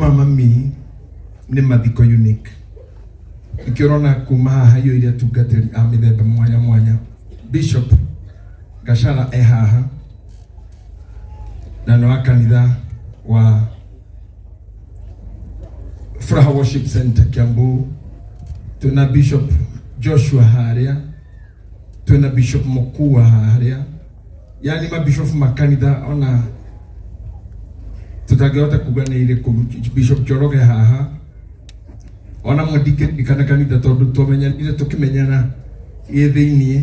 Ma mami nĩ mathiko unique. Nĩkĩo ũrona kuma haha iyũire atungatĩri a mĩthemba mwanya mwanya. Bishop Gachara e haha na nĩ wa kanitha wa Furaha Worship Center Kiambu. Twĩna Bishop Joshua harĩa, twĩna Bishop Mukua harĩa, yani mabishop makanitha ona tutangĩhota kuga nĩ irĩkũ. Bishop Njoroge haha ona mwe ndingĩririkana kanitha tondũ twamenyanire tũkĩmenyana ĩ thĩiniĩ,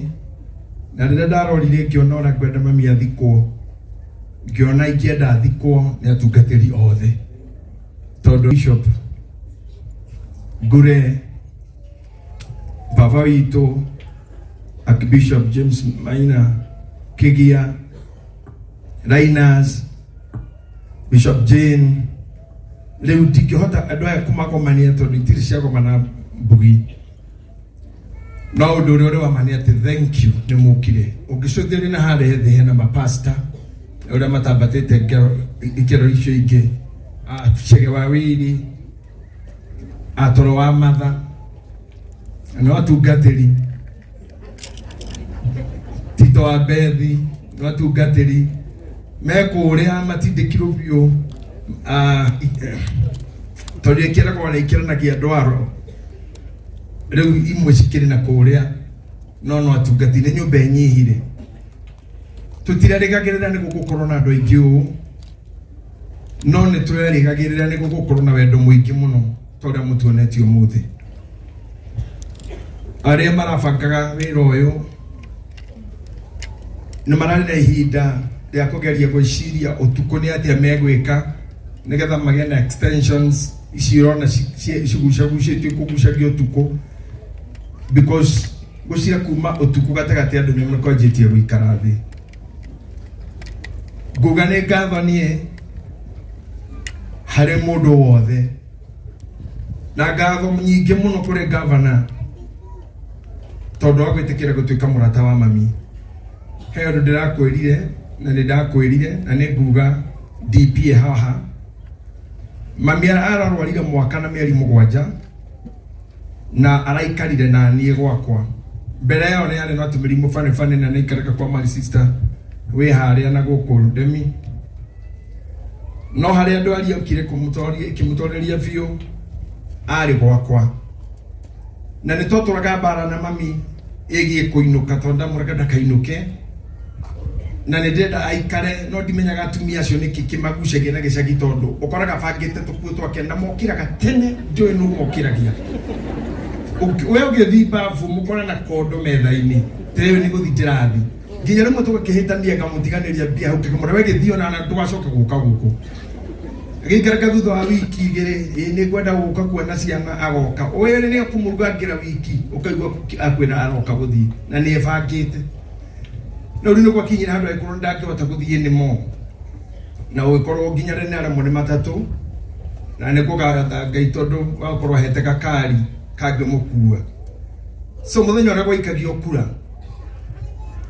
na rĩrĩa ndarorire ngĩona ũrĩa ngwenda mami athikwo, ngĩona ingĩenda athikwo nĩ atungatĩri othe, tondũ Bishop Ngure, baba witũ Archbishop James Maina Kigia, Linus, Bishop Jane, rĩu ndingĩhota andũ aya kũmagomania tondũ itirĩ ciagomana mbugi. No ũndũ ũrĩa ũrĩ wa ma nĩ atĩ thank you nĩ mũkire. Ũngĩcũthĩrĩria na harĩa thĩ hena mapasta ũrĩa matambatĩte ikĩro icio ingĩ, Chege wa Wili, atoro wa matha, no atungatĩri, Tito wa Bethi, no atungatĩri me kũrĩa matindĩkirwo biũ, tondũ ĩkĩragwo na ikĩranagia ndwaro rĩu imwe cikĩrĩ na kũrĩa, no no atungati nĩ nyũmba ĩnyihire. Tũtirerĩgagĩrĩra nĩ gũgũkorwo na andũ aingĩ ũũ, no nĩ tũrerĩgagĩrĩra nĩ gũgũkorwo na wendo mũingĩ mũno ta ũrĩa mũtuonetie ũmũthĩ. Arĩa marabangaga wĩra ũyũ nĩ mararĩ na ihinda rĩa kũgeria gwĩciria ũtukũ nĩ atĩa megwĩka nĩgetha magĩe na extensions ici ũrona cigucagucĩtio kũgucagia ũtukũ, because gũcira kuma ũtukũ gatagatĩ andũ nĩ makwanjĩtie gũikara thĩ. Nguga nĩ ngatho niĩ harĩ mũndũ wothe, na ngatho nyingĩ mũno kũrĩ gavana tondũ wa gwĩtĩkĩra gũtuĩka mũrata wa mami. He ũndũ ndĩrakwĩrire na nĩ ndakwĩrire na nĩ nguga DP haha, mami ararwarire mwaka na mĩeri 7 na araikarire na niĩ gwakwa. Mbere ĩyo nĩ arĩ na tũmĩrimũ bane bane na nĩaikaraga kwa my sister wĩ harĩa na gũkũ Ndemi, no harĩa ndwari yokire ĩkĩmũtoreria biũ arĩ gwakwa, na nĩ twatũraga mbara na mami ĩgiĩ kũinũka tondũ ndamũraga ndakainũke, na nĩ ndĩrenda aikare, no ndimenyaga atumia acio nĩkĩ kĩmagucagia na gĩcagi, tondũ ũkoraga bangĩte tũkuo twake na mokĩraga tene, ndiũĩ nũ mokĩragia. We ũgĩthiĩ babu mũkore na kondo metha-inĩ, tĩrĩu nĩ gũthiĩ ndĩrathiĩ, nginya rĩmwe tũgakĩhĩtania ngamũtiganĩria mbia hau ngĩkamwĩra we gĩthiĩ ona na ndũgacoke gũka gũkũ. Agĩikaraga thutha wa wiki 2, ĩ nĩ ngwenda gũka kuona ciana, agoka ũyũ nĩ akũmũrugangĩra wiki, ũkaigua akwĩra aroka gũthiĩ na nĩ ebangĩte. No rĩu nĩ gwakinyire handũ agĩkorwo ndangĩhota gũthiĩ nĩ mo, na ũgĩkorwo nginya rĩ nĩ aremwo nĩ matatũ, na nĩ kũgatha Ngai tondũ wa gũkorwo ahete gakari kangĩmũkua. So mũthenya ũrĩa gwaikagio kura,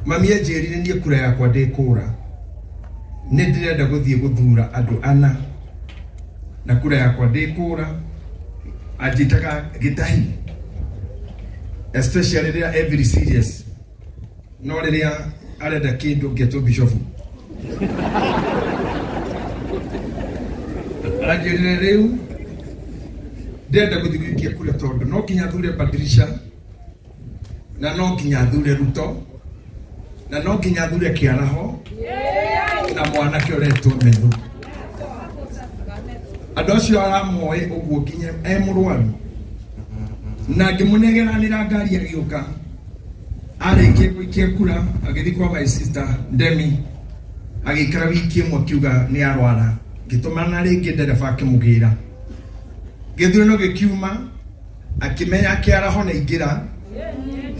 mami anjĩrire niĩ kura yakwa ndĩkũra, nĩ ndĩrenda gũthiĩ gũthura andũ ana na kura yakwa ndĩkũra. Anjĩtaga gĩtahi, especially rĩrĩa every serious, no rĩrĩa arenda kĩndũ ngetwo bishofu. Anjĩrire rĩu ndĩrenda gũthiĩ gũikia kura tondũ no nginya thure Badirisha, na no nginya thure Ruto, na no nginya thure Kĩaraho na mwanake ũretwo Methu. Andũ acio aramoĩ ũguo nginya e mũrwaru, na ngĩmũnegeranĩra ngari agĩũka. Arĩkia gũikia kura agĩthiĩ kwa my sister Ndemi, agĩikara wiki ĩmwe akiuga nĩ arwara. Ngĩtũmana rĩngĩ ndereba akĩmũgĩra. Gĩthurano gĩkiuma, akĩmenya Kĩaraho nĩ aingĩra,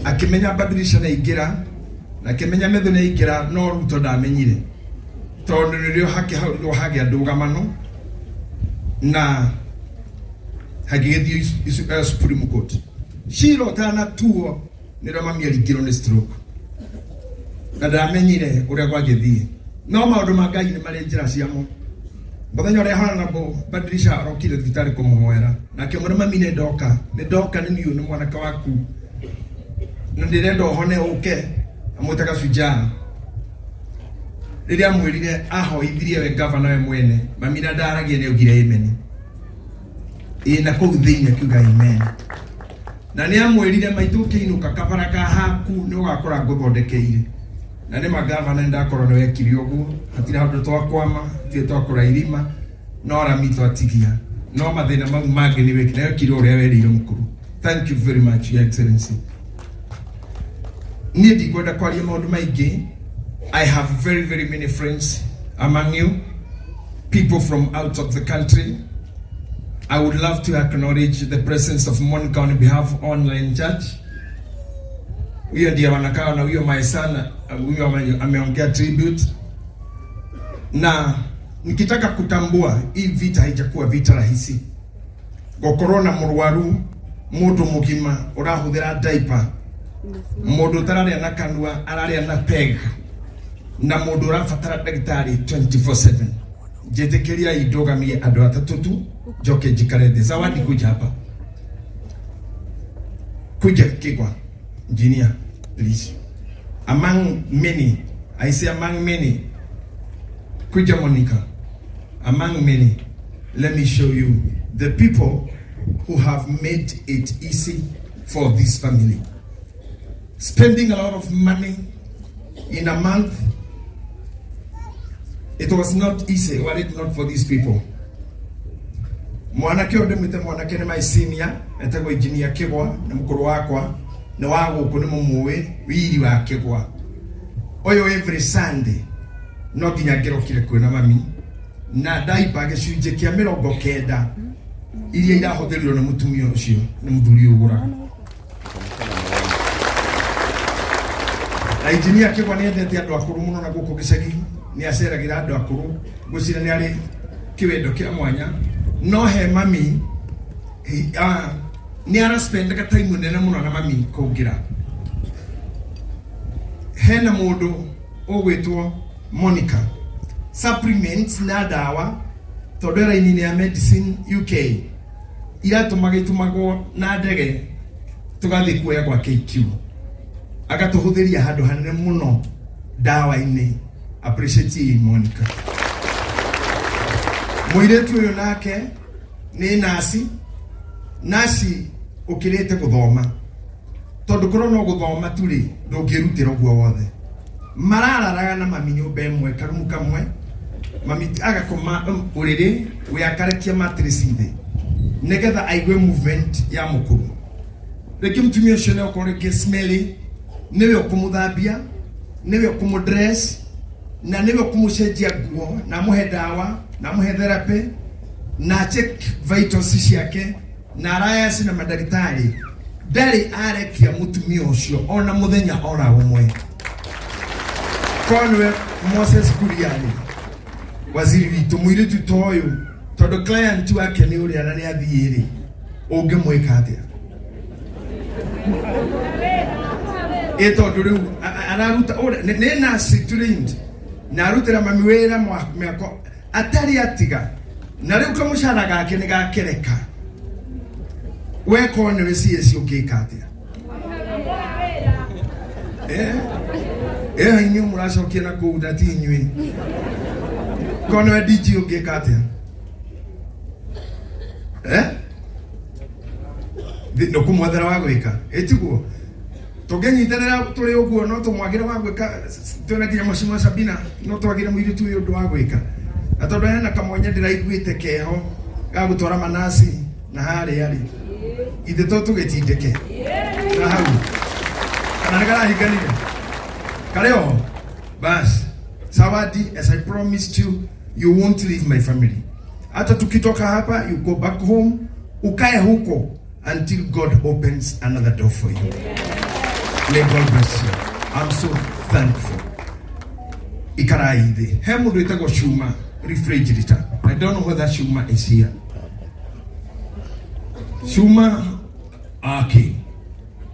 akĩmenya Badirisha nĩ aingĩra, na akĩmenya Methu nĩ aingĩra, no Ruto ndamenyire tondũ nĩrĩo hakĩhaurirwo hagĩa ndũgamano na hagĩgĩthiĩ Supreme Court. Cira ũtanatuo nĩrĩo mami aringirwo nĩ stroke na ndamenyire ũrĩa gwagĩthiĩ, no maũndũ ma Ngai nĩ marĩ njĩra ciamo. Muthenya uria Honorable Badilisha arokire thibitari kumuhoera na akimwira, "Mami, nĩ ndoka, nĩ ndoka, nĩ niũ nĩ mwanake waku na ndĩrenda ũhone ũke." Amwĩtaga Shujaa. Rĩrĩa amwĩrire ahoithirie we gavana we mwene, mami na ndaragia, nĩ augire amen. Ĩ na kũu thĩinĩ akiuga amen, na nĩ amwĩrire, "Maitũ, ũkĩinũka kabara ka haku nĩ ũgakora ngũthondekeire." Na nĩ ma, gavana, nĩ ndakorwo nĩ wekire ũguo. Hatirĩ handũ twakwama, hatirĩ twakũra irima, no rami twatigia, no mathĩna mau mangĩ nĩ wekire, wekire ũrĩa werĩire mũkũrũ. Thank you very much, Your Excellency. Niĩ ndikwenda kwaria maũndũ maingĩ. I have very, very many friends among you, people from out of the country. I would love to acknowledge the presence of Monica on behalf of online church. Huyo ndiye wanakaa na huyo my son, huyo ameongea tribute. Na nikitaka kutambua, hii vita haijakuwa vita rahisi. Gukorwo na mũrwaru, mũndũ mũgima ũrahũthĩra diaper, mũndũ ũtararĩa na kanua, ararĩa na peg, na mũndũ ũrabatara ndagĩtarĩ 24/7. Njĩtĩkĩria ndũgamie andũ atatũ tu, njoke njikare thĩ. Zawadi, kuja hapa, kuja Kigwa, engineer, please. Among many, I say among many, kuja Monica, among many, let me show you the people who have made it easy for this family. Spending a lot of money in a month, it was not easy were it not for these people. Mwanake ũyũ ndĩmwĩte mwanake, nĩ my senior, etagwo Engineer Kĩgwa, nĩ mũkũrũ wakwa, nĩ wa gũkũ, nĩ mũmũĩ wiri wa Kĩgwa ũyũ. Every Sunday no nginya ngĩrokire kwĩna mami na ndaimba gĩcunjĩ kĩa 90 iria irahũthĩrirwo nĩ mũtumia ũcio, nĩ mũthuri ũgũraga. Na Engineer Kĩgwa nĩ endete andũ akũrũ mũno, na gũkũ gĩcagi nĩ aceragĩra andũ akũrũ. Ngwĩciria nĩ arĩ kĩwendo kĩa mwanya, no he mami nĩ araspendaga time nene mũno na mami kũngĩra. Hena mũndũ ũgwĩtwo Monica, supplements na ndawa, tondũ raini ya medicine UK iratũmaga itũmagwo na ndege, tũgathiĩ kuoya gwa KQ, agatũhũthĩria handũ hanene mũno ndawa-inĩ. Appreciate you, Monica. Mũirĩtu ũyũ nake nĩ nasi, nasi ũkĩrĩte gũthoma, tondũ korwo no gũthoma tu rĩ, ndũngĩrutĩra ũguo wothe. Marararaga na mami nyũmba ĩmwe, karumu kamwe, mami agakoma ũrĩrĩ, we akarekia mattress thĩ nĩgetha aigue movement ya mũkũrũ. Rĩngĩ mũtumia ũcio nĩ okorwo rĩngĩ smelly, nĩwe ũkũmũthambia, nĩwe ũkũmũdress, na nĩwe ũkũmũcenjia nguo, na amũhe ndawa, na amũhe therapy, na check vitals ciake, na alliance na mandagĩtarĩ. Ndarĩ arekia mũtumia ũcio ona mũthenya ora ũmwe. Korwo nĩwe Moses Kuria rĩ, waziri witũ, mũirĩtu ta ũyũ, tondũ client wake nĩ ũrĩa na nĩ athiĩ rĩ, ũngĩmwĩka atĩa? Ĩ tondũ rĩu araruta nĩ nurse trained, na arutĩra mami wĩra mĩaka atarĩ atiga, na rĩu kamũcara gake nĩ gakereka. Weko nĩwe CS, ũngĩka atĩa? Eh, inyuĩ mũracokia na kũu na ti inyuĩ. Korwo nĩwe DG, ũngĩka atĩa? Eh, nĩkũmwethera wa gwĩka, ĩtiguo tũngĩnyitanĩra tũrĩ ũguo, no tũmwagĩre wa gwĩka. Twĩna nginya Mheshimiwa Sabina, no twagĩre mũirĩtu ũyũ ũndũ wa gwĩka, na tondũ hena kamwanya ndĩraiguĩte keho ga gũtwara manasi na harĩa rĩ, ithe to tũgĩtindĩke na hau, kana nĩ karahinganire karĩ oho. Bas, Zawadi, as I promised you, you won't leave my family. Hata tukitoka hapa, you go back home, ukae huko until God opens another door for you. May God bless you. I'm so thankful. Ikarai thĩ. He mũndũ wĩtagwo Shuma refrigerator. I don't know whether Shuma is here. Shuma, okay.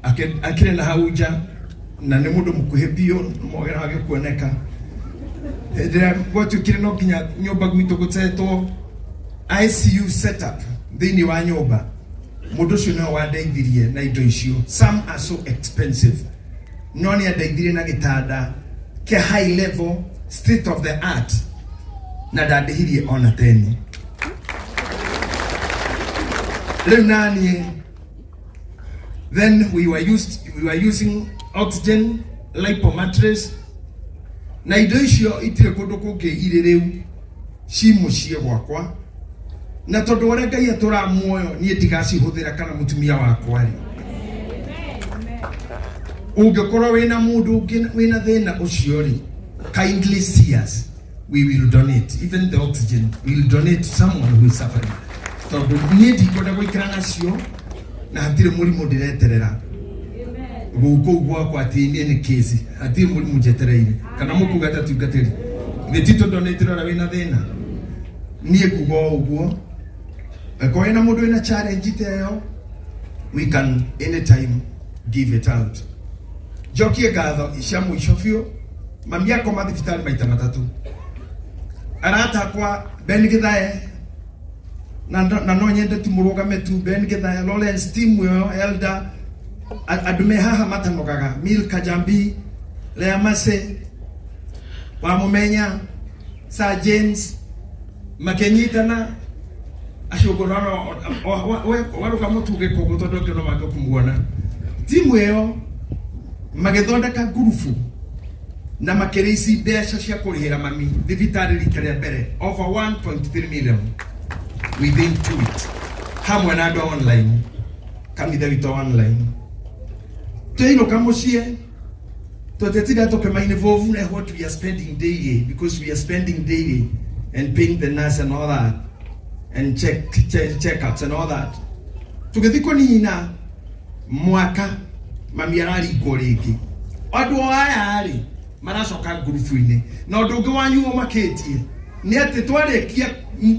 Akĩrĩ na hau nja, na nĩ mũndũ mũkuhĩ biũ, mwagĩra wage kuoneka. Hĩndĩ ĩrĩa gwatuĩkire no nginya nyũmba gwitũ gũtetwo ICU setup thĩinĩ wa nyũmba, mũndũ ũcio nĩwe wandeithirie na indo icio. Some are so expensive, no nĩ andeithirie na gĩtanda kĩa high level, state of the art, na ndandĩhirie ona teni. Rĩu naniĩ then we were using oxygen lipo mattress, na indo icio itirĩ kũndũ kũngĩ irĩ, rĩu ci mũciĩ gwakwa. Na tondũ ũrĩa Ngai atũraga muoyo, niĩ ndigacihũthĩra kana mũtumia wakwa rĩ. Ũngĩkorwo wĩna mũndũ ũngĩ wĩna thĩna ũcio rĩ, kindly see us. We will donate even the oxygen. We will donate to someone who is suffering, tondũ niĩ ndikwenda gũikara nacio na hatirĩ mũrimũ ndĩreterera gũkũ gwakwa atĩ niĩ nĩ kĩci. Hatirĩ mũrimũ njetereire. Kana mũkuga atĩ atungatĩri nĩ ti tũdonate ũrĩa wĩna thĩna? Niĩ nguga o ũguo, angĩkorwo wĩna mũndũ wĩna challenge ta ĩyo, we can anytime give it out. Njokie ngatho cia mũico biũ. Mami akoma thibitarĩ maita matatũ. Arata akwa Ben Githae, na no nyende tu mũrũgame tu, Ben Githae, Lawrence, timu ĩyo, Elder, andũ me haha matanogaga, Mil Kajambi, Lea Mase wamũmenya, Sir James, makĩnyitana acũngũrano waruga mũtu gĩkũngũ tondũ angĩ no mangĩ kũmuona. Timu ĩyo magĩthondeka ngurubu na makĩrĩici mbeca cia kũrĩhĩra mami thibitarĩ rita rĩa mbere, over 1.3 million within 2 weeks, hamwe na andũ a online, kanitha witũ wa online. Twĩinũka mũciĩ tũtitinda tũkĩmaini bovu na what we are spending daily, because we are spending daily and paying the nurse and all that and checkups and all that. Tũgĩthiĩ kũnina mwaka, mami araringwo rĩngĩ. Andũ o aya rĩ maracoka ngurubu-inĩ. Na ũndũ ũngĩ wanyu ũmakĩtie nĩ atĩ twarĩkia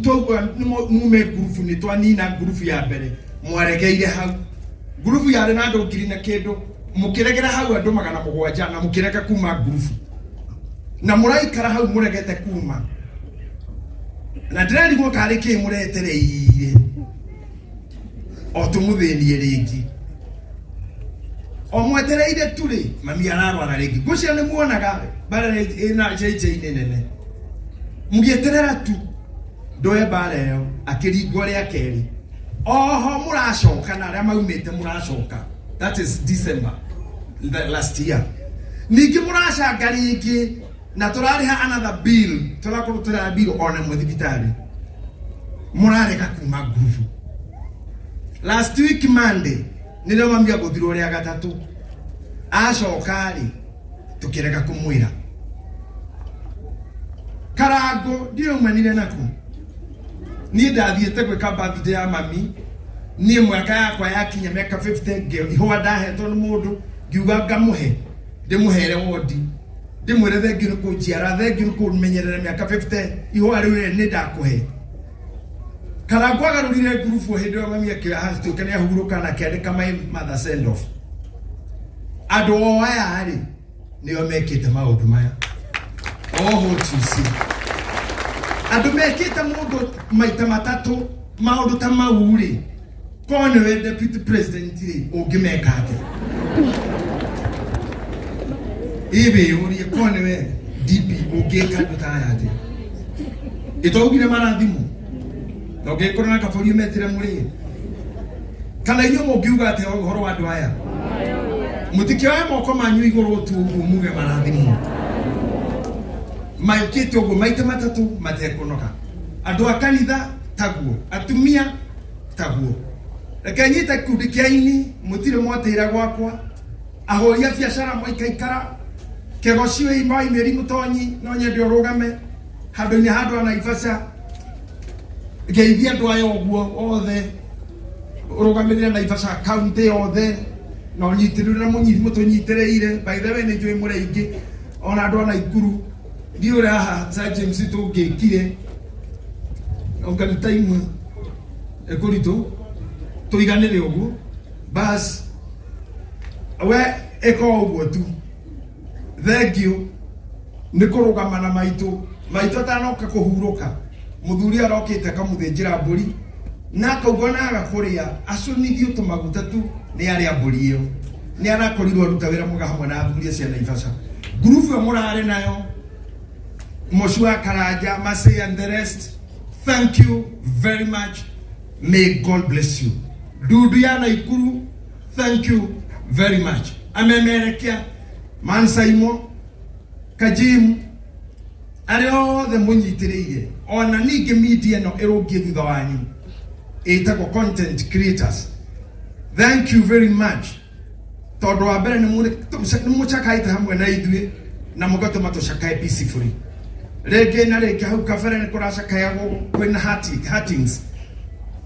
twaigua mume ngurubu, nĩ twanina ngurubu ya mbere, mwaregeire hau. Ngurubu yarĩ na andũ ngiri na kĩndũ, mũkĩregera hau andũ 700, na mũkĩrega kuma ngurubu, na mũraikara hau mũregete kuma, na ndĩrarigwo karĩ kĩ mũretereire o tũmũthĩnie rĩngĩ o mwetereire tu rĩ. Mami ararwara rĩngĩ, ngũcia nĩ muonaga mbara ĩna njenje-inĩ nene, mũgĩeterera tu ndoe mbara ĩyo. Akĩringwo rĩa kerĩ, oho mũracoka na arĩa maumĩte mũracoka. That is December the last year. Ningĩ mũracanga rĩngĩ na tũrarĩha another bill, tũrakorwo tũrarĩha bill ona ĩmwe thibitarĩ, mũrarega kuma ngurubu. Last week Monday nĩrĩo mami agũthirwo rĩa gatatũ. Acoka rĩ, tũkĩrega kũmwĩra. Karango ndiaumanire naku. Niĩ ndathiĩte gwĩka birthday ya mami. Niĩ mwaka yakwa yakinya mĩaka 50, ihũa ndahetwo nĩ mũndũ, ngiuga ngamũhe, ndĩmũhere wondi, ndĩmwĩre thengiũ nĩ kũnjiara, thengiũ nĩ kũmenyerera mĩaka 50, ihũa rĩu rĩ nĩ ndakũhe. Karango agarũrire ngurubu hĩndĩ ĩyo mami akĩhatuĩka nĩ ahurũka, na akĩandĩka "My mother send off". Andũ o aya rĩ nĩo mekĩte maũndũ maya. All what you see, andũ mekĩte mũndũ maita matatũ maũndũ ta mau rĩ, korwo nĩwe deputy president rĩ, ũngĩmeka atĩa? Ĩwĩyũrie, korwo nĩwe DP, ũngĩka andũ ta aya atĩa? Ĩtwaugire marathimo na ũngĩkorwo na kabũri ũmetĩre mũrĩe, kana inyuĩ mũngiuga atĩa ũhoro wa andũ aya? Mũtikĩoe moko manyu igũrũ tu ũguo muge marathimo. Maũkĩte ũguo maita matatũ matekũnoga. Andũ a kanitha taguo, atumia taguo. Reke nyite kikundi kĩa ini, mũtirĩ mwatĩra gwakwa. Ahũri a biacara mwaikaikara kĩgoci wĩ maimĩri mũtonyi, no nyende ũrũgame handũ-inĩ handũ a Naivasha, ngeithia andũ aya ũguo othe, ũrũgamĩrĩre Naivasha kaunti yothe na ũnyitĩrĩre mũtũnyitĩrĩire. By the way, nĩ njũĩ mũrĩ aingĩ, ona andũ a Naikuru. Ndiũ ũrĩa haha Sir James tũngĩkire onga nĩ time ĩkũritũ tũiganĩre ũguo. Bas, we ĩka o ũguo tu. Thank you. Nĩ kũrũgama na maitũ. Maitũ atanoka kũhurũka, mũthuri arokĩte akamũthĩnjĩra mbũri na akauga na aga kũrĩa acũnithio tũmaguta tu nĩ arĩa mbũri ĩyo. Nĩ arakorirwo aruta wĩra mwega hamwe na athuri acio a Naivasha. Ngurubu ĩyo mũrarĩ nayo, Moshua Karanja, Masei and the rest, thank you very much. May God bless you. Dudu ya Naikuru, thank you very much. Amemerekia, Mansaimo, Kajim, arĩa othe mũnyitĩrĩire, ona ningĩ media ĩno ĩrũngiĩ thutha wanyu ĩtagwo content creators, thank you very much. Tondũ wa mbere nĩ mũcakaĩte hamwe na ithuĩ na mũgatũma tũcakae peacefully. Rĩngĩ na rĩngĩ hau kabere nĩ kũracakayagwo kwĩna hurtings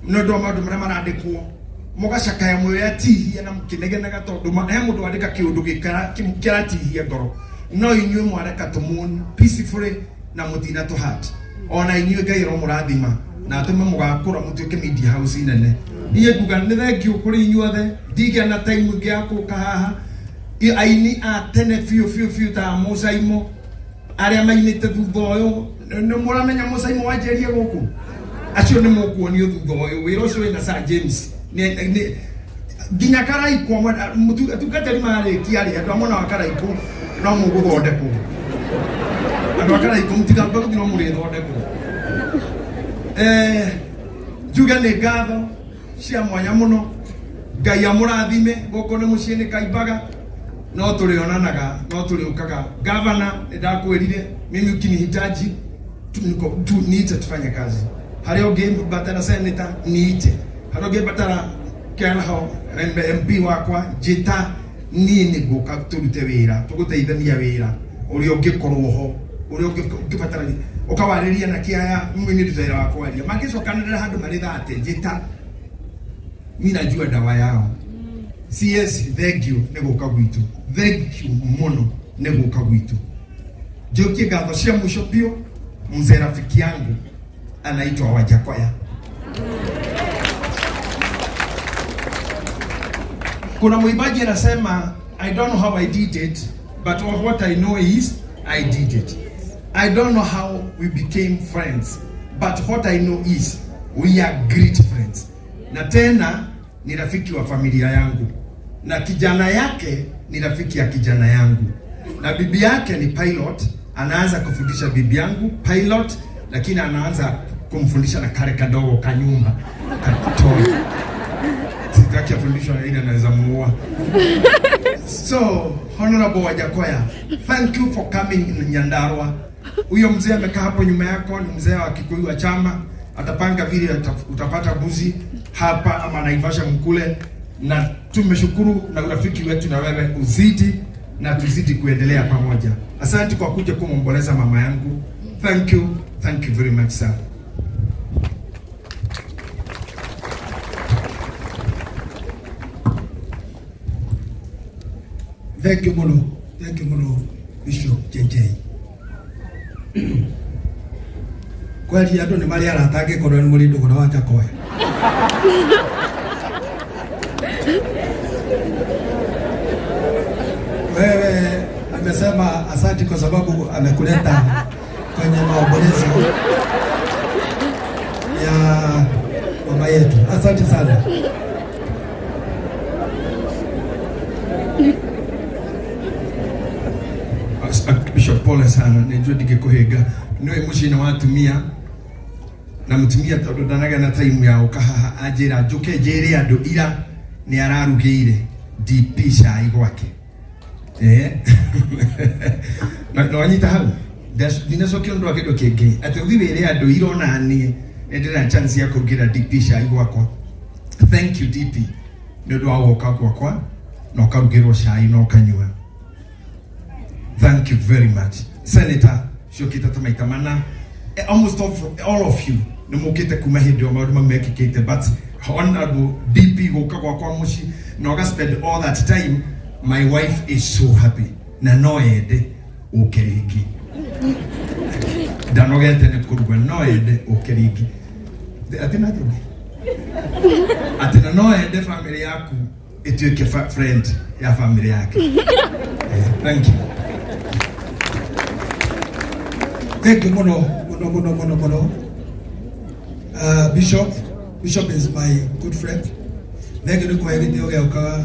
nĩ ũndũ wa maũndũ marĩa marandĩkwo, mũgacakaya mwĩyatihia na mũkĩnegenaga tondũ he mũndũ wandĩka kĩũndũ kĩratihia ngoro, no inyuĩ mwareka tũmũn peacefully na mũtina tũ heart. Ona inyuĩ Ngai aromũrathima na atũme mũgakũra mũtuĩke media house nene. Niĩ nguga nĩ thank you kũrĩ inyuothe, ndigĩa na time ĩngĩ ya kũka haha. Aini a tene biũ biũ biũ ta Mũcaimo arĩa mainĩte thutha ũyũ, nĩ mũramenya Mũcaimo wanjĩrie gũkũ, acio nĩ mũkuonio thutha ũyũ wĩra ũcio wĩna Sir James. Nginya Karaikũ atungatĩri marĩkia rĩ, andũ a mwena wa Karaikũ no mũgũthondekwo. Andũ a Karaikũ mũtikambe gũthiĩ, no mũrĩthondekwo. Njuge nĩ ngatho cia mwanya mũno, Ngai amũrathime. Gũkũ nĩ mũciĩ nĩ Kaimbaga, no tũrĩonanaga, no tũrĩũkaga. Gavana, nĩ ndakwĩrire mimi ukinihitaji tu niite tufanye kazi. Harĩa ũngĩbatara senator niite, harĩa ũngĩbatara kĩaraho MP wakwa njĩta, niĩ nĩ ngũka tũrute wĩra, tũgũteithania wĩra ũrĩa ũngĩkorwo ho, ũrĩa ũngĩbatarania ũkawarĩria na kĩaya. Mimi nĩ nduta wĩra wa kwaria, mangĩcokanĩrĩra handũ marĩ thate njĩta, mi najua dawa yao. CS, thank you nĩ gũka gwitũ, thank you mũno nĩ gũka gwitũ. Njokie ngatho cia mũico biũ mzee rafiki yangu anaitwa Wajakoya. Kuna mwimbaji anasema, I don't know how I did it, but what I know is I did it. I don't know how we became friends, but what I know is we are great friends. Na tena ni rafiki wa familia yangu, na kijana yake ni rafiki ya kijana yangu, na bibi yake ni pilot. Anaanza kufundisha bibi yangu pilot, lakini anaanza kumfundisha na kale kadogo kanyumba katoi. Sitaki afundishwe na ile anaweza muua. So, Honorable Wajakoya, thank you for coming in Nyandarua. Huyo mzee amekaa hapo nyuma yako ni mzee wa Kikuyu wa chama, atapanga vile utapata buzi hapa ama Naivasha mkule, na tumeshukuru na urafiki wetu na wewe uzidi na tuzidi kuendelea pamoja. Asante kwa kuja kumwomboleza mama yangu. Thank you, thank you very much sir. Thank you mũno, thank you mũno Bishop JJ. Kweli andũ nĩ marĩ arata angĩkorwo nĩ mũrĩ ndũgũ na Wajakoya. Wewe amesema asante kwa sababu amekuleta kwenye maombolezo ya mama yetu. Asante sana. Bishop, pole sana, nĩnjũĩ ndingĩkũhĩnga. Nĩũĩ mũciĩ nĩ wa atumia na mũtumia tondũ ndanagĩa na time ya gũka haha, anjĩra njũke njĩre andũ ira nĩ ararugĩire DP cai gwake. Na wanyita hau ndinacokia ũndũ wa kĩndũ kĩngĩ atĩ ũthiĩ wĩre andũ irona niĩ nĩ ndĩna chance ya kũrugĩra DP cai gwakwa. Thank you DP nĩ ũndũ wa gũka gwakwa na ũkarugĩrwo cai na ũkanyua. Thank you very much. Senator, ciũkĩte ta maita mana. Almost all of you nĩ mũkĩte kuma hĩndĩ ĩyo maũndũ mau mekĩkĩte, but Honorable DP gũka gwakwa mũciĩ na ũga spend all that time, my wife is so happy na no ende ũke rĩngĩ. Ndanogete nĩ kũruga, no ende ũke rĩngĩ. Atĩ na atĩ atĩ na no ende family yaku ĩtuĩke friend ya family yake. Thank you. Thank you muno muno muno muno muno. Bishop, Bishop is my good friend. Thank you nĩ kũhe gĩtĩo gĩa ũka